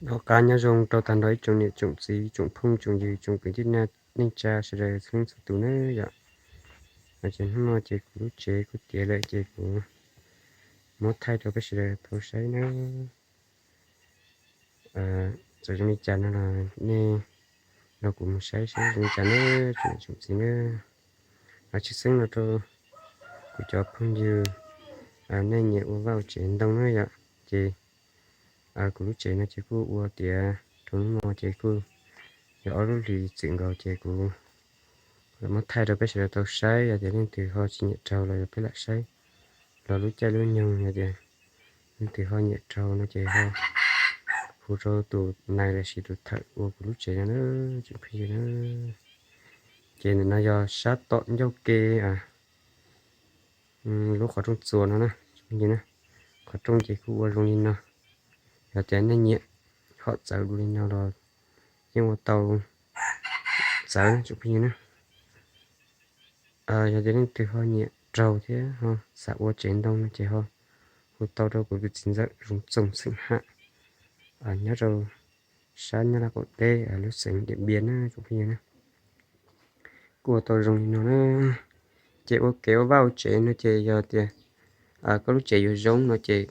Noj qab nyob zoo rau tag nrho ib tsoom niam tsoom txiv, tsoom phooj tsoom ywg, tsoom kwv tij neej tsa sawv daws txhua leej txhua tus nawb yom. Ces hnub no ces kuv lub tsev kuj tiav lawm ces kuv muab thaij rau peb sawv daws tau saib nawb. Txawm zoo li cas no los nej los kuv mus saib saib zoo li cas nawb tsoom niam tsoom txiv nawb. Tshwj xeeb no rau kuv cov phooj ywg nej nyiam ua vaj ua tsev ntoo na yom, ces kuv lub tsev no ces kuj ua tiav rau hnub no ces kuj yog ob lub hlis txwm nkaus ces kuv muab thaij rau peb sawv daws tau saib. Yog tias leej twg ho tsis nyiam raug los yog peb lam saib los lub caij lub nyoog. Yog tias leej twg ho nyiam raug no ces ho hu rau tus nais los sis tus thawm ua kuv lub tsev no na tsoom phooj ywg na. Ces ntawm no yog sab tom ncauj ke lub qhov rooj txuas no na tsoom phooj ywg na. Qhov rooj ces kuj ua zoo li no. Yog tias nej nyiam hom txawv dua li no los yeej ua tau txawv tsoom phooj ywg na. Yog tias leej twg ho nyiam raug thiab ho xav ua tsev ntoo no ces ho hu tau rau kuv tus txiv ntxawm Zoov Txoos xeem Ham nyob rau sab Nyab Laj qaum teb lub xeev Diam Npias na tsoom phooj ywg na. Kuj ua tau zoo li no na. Ces ua kev ua vaj ua tsev no ces yog tias koj lub tsev yuav zoo no ces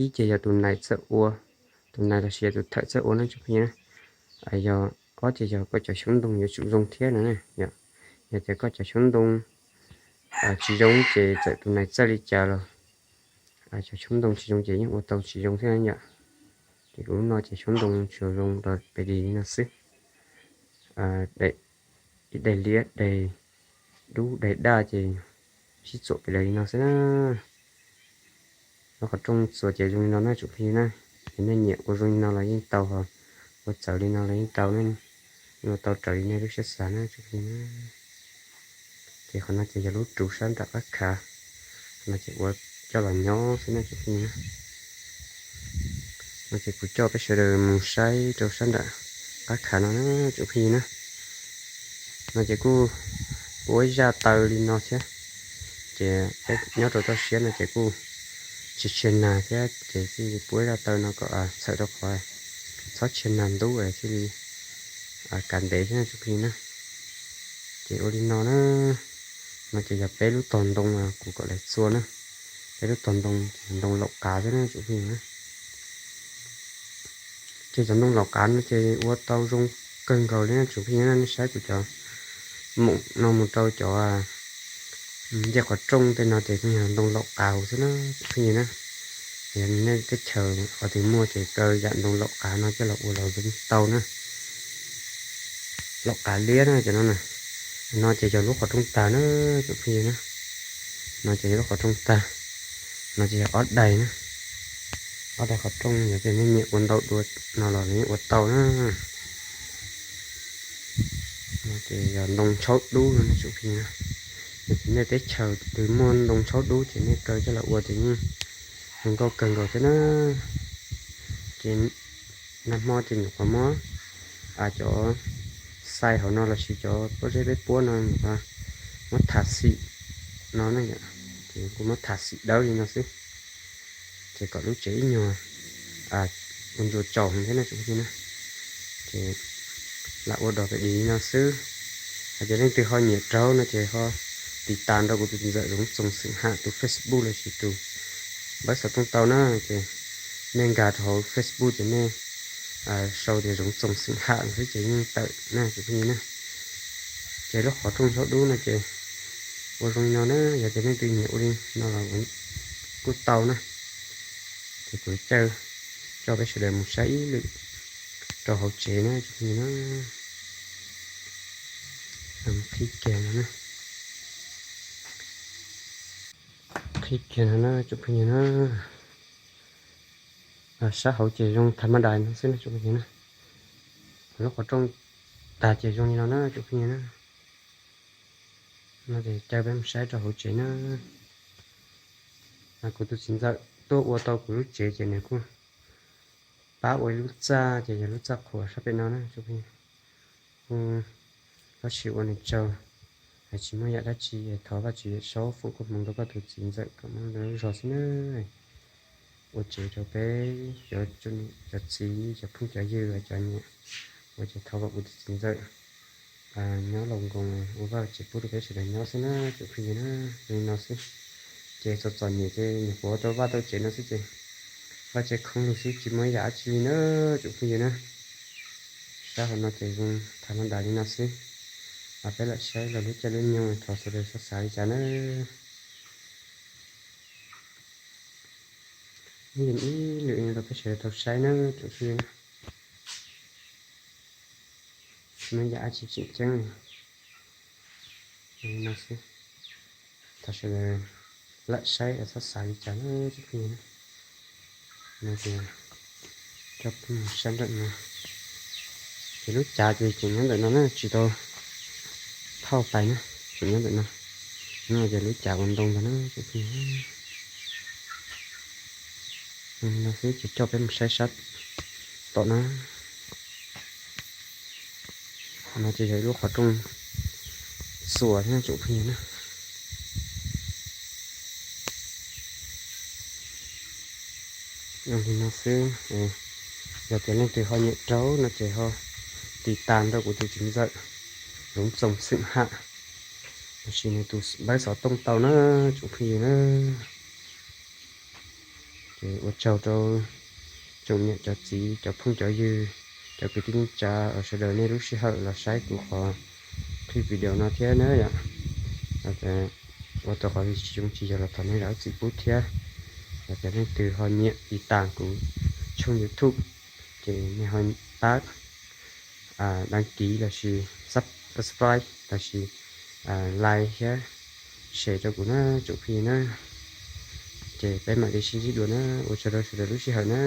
ib ces yog tus nais txawj ua, tus nais los sis yog tus thawm txawj ua na tsoom phooj ywg na. Yog ob ces yog koj cov xyoob ntoo yuav tsum zoo thiab no na. Yog tias koj cov xyoob ntoo tsis zoo ces txawm tus nais txawj li cas los cov xyoob ntoo tsis zoo ces yeej ua tau tsis zoo thiab yom. Ces kuv lub no ces xyoob ntoo tsuas zoo rau pem li no xwb. Ib daim liab, daim dub, daim daj ces sib txuam pem li no xwb na. Lub qhov rooj txuas ces zoo li no na tsoom phooj ywg na. Ces nej nyiam ua zoo li no los yeej tau, ho ua txawv li no los yeej tau na. Yeej ua tau raws li nej lub siab xav na tsoom phooj ywg na. Ces qhov no ces yog lub roob sab nram qab khav, qhov no ces ua coj los nyob xwb na tsoom phooj ywg na. No ces kuv coj peb sawv daws mus saib rau sab nram qab khav no na tsoom phooj ywg na. No ces kuj ua ib zaj taw li no thiab. Ces peb nyob rau toj siab no ces kuj tsis tshiab nag thiab ces thiaj li ua ib zaj taw no kom txhawm rau qhov txhob tshiab nag ntub thiaj li kav ntev thiab na tsoom phooj ywg na. Ces ua li no na, no ces yog peb lub tog ntoo kuv kom lawv txua na. Peb lub tog ntoo ces ntoo laum qav xwb na tsoom phooj ywg na. Ces cov ntoo laum qav no ces ua tau zoo kawg nkaus li na tsoom phooj ywg na. Nej saib kuv cov moom no mus rau cov ncej qhov rooj tej no ces yog ntoo laum qav huv xwb na tsoom phooj ywg na. Yog nej teb chaws qhov twg muaj ces kaw yam ntoo laum qav no coj los ua los yeej tau na. Laum qav liab na cov no na. No ces yog lub qhov rooj tag na tsoom phooj ywg na. No ces yog lub qhov rooj tag. No ces yog ob daim na. Ob daim qhov rooj yog tias nej nyiam ua ntau dua no los yeej ua tau na. No ces yog ntoo ntshaub dub no na tsoom phooj ywg na. Yog tias nej teb chaws twg muaj ntoo ntshaub dub ces nej kaw coj los ua ces yeej zoo nkauj kawg nkaus thiab na. Ces nag hmo ces nyuam qhuav muab cov xais hauv no los sis cov pob zeb peb puab no nyuam qhuav muab tham xim no na yom. Ces kuv muab tham xim dawb li no xwb, ces kom lub tsev ib nyuag ua ntsuas tsaus heev thiab na tsoom phooj ywg na. Ces lam ua dog pem li no xwb. Hais tias leej twg ho nyiam raug no ces ho tiv tas nrog kuv tus txiv ntxawm Zoov Txoos xeem Ham tus Facebook los sis tus npawb xov tooj tau na. Ces nej nkag rau hauv Facebook ces nej sau tias Zoov Txoos xeem Ham xwb ces yeej tawm na tsoom phooj ywg na. Ces lub qhov rooj ntshaub dub no ces ua zoo li no na, yog tias leej twg nyiam ua li no los kuj tau na. Ces kuv caw coj peb sawv daws mus saib ib lwm rau hauv tsev na tsoom phooj ywg na. Qhib kiag no na, qhib kiag no na tsoom phooj ywg na. Sab hauv ces zoo tham ma dais no xwb na tsoom phooj ywg na. Lub qhov rooj tag ces zoo li no na tsoom phooj ywg na. No ces caw peb mus saib rau hauv tsev na. Kuv tus txiv ntxawm tuaj ua tau kuv lub tsev ces nws kuj pab ua ib lub txaj ces yog lub txaj qhuas sab pem no na tsoom phooj ywg. Kuj tab sis ua nws tsaug, tsis muaj yam dab tsi, thov Vajtswv saub foom koob hmoov rau koj tus txiv ntxawm kom muaj lub zog xwb na. ua tsev rau peb cov txiv cov phooj cov ywg cov niam, ua tsev thov kom kuv tus txiv ntxawm nyob laus nkoos ua vaj tsev pub rau peb sawv daws nyob xwb na tsoom phooj ywg na. Li no xwb, ces txom txom nyem ces nyuam qhuav tau vaj tau tsev no xwb ces vaj tsev khoob lug xwb tsis muaj ib yam dab tsi li na tsoom phooj ywg na. Sab hauv no ces zoo tham no ntais li no xwb. Peb lam saib los lub caij lub nyoog thov sawv daws xav xav li cas na. Ib lwm rau peb sawv daws tau saib na tsoom phooj ywg na. Tsis muaj ib yam dab tsi tseem ceeb li no xwb. Thov sawv daws lam saib txhob xav li cas na tsoom phooj ywg na. No ces coj peb mus saib nram no. Ces lub cav ces tseem nyob ntawm no na tsis tau thauj pais na, tseem nyob ntawm no. No ces lub cav ua ntoo ntag na tsoom phooj ywg. No xwb ces coj peb mus saib sab tom na. No ces yog ib lub qhov rooj xuas thiab tsoom phooj ywg na. Li no xwb, yog tias leej twg ho nyiam rau no ces ho tiv tas rau kuv tus txiv ntxawm Luv Txoos Xeem Ham lossis nws tus npawb xov tooj tau na tsoom phooj ywg na. Ces ua tsaug rau tsoom niam cov txiv cov phooj cov ywg cov kwv tij neej tsa uas sawv daws nej lub sij hawm los saib kuv qhov clip video no thiab na yom. Ua tau qhov tsis zoo tsis yog los thov nej zam txim pub thiab. Yog tias leej twg ho nyiam tiv tas kuv tshooj YouTube ces nej ho pab đăng ký lossis subscribe lossis like thiab share rau kuv na tsoom phooj ywg na. Ces peb mam li sib ntsib dua na, ua tsaug rau sawv daws lub sij hawm na.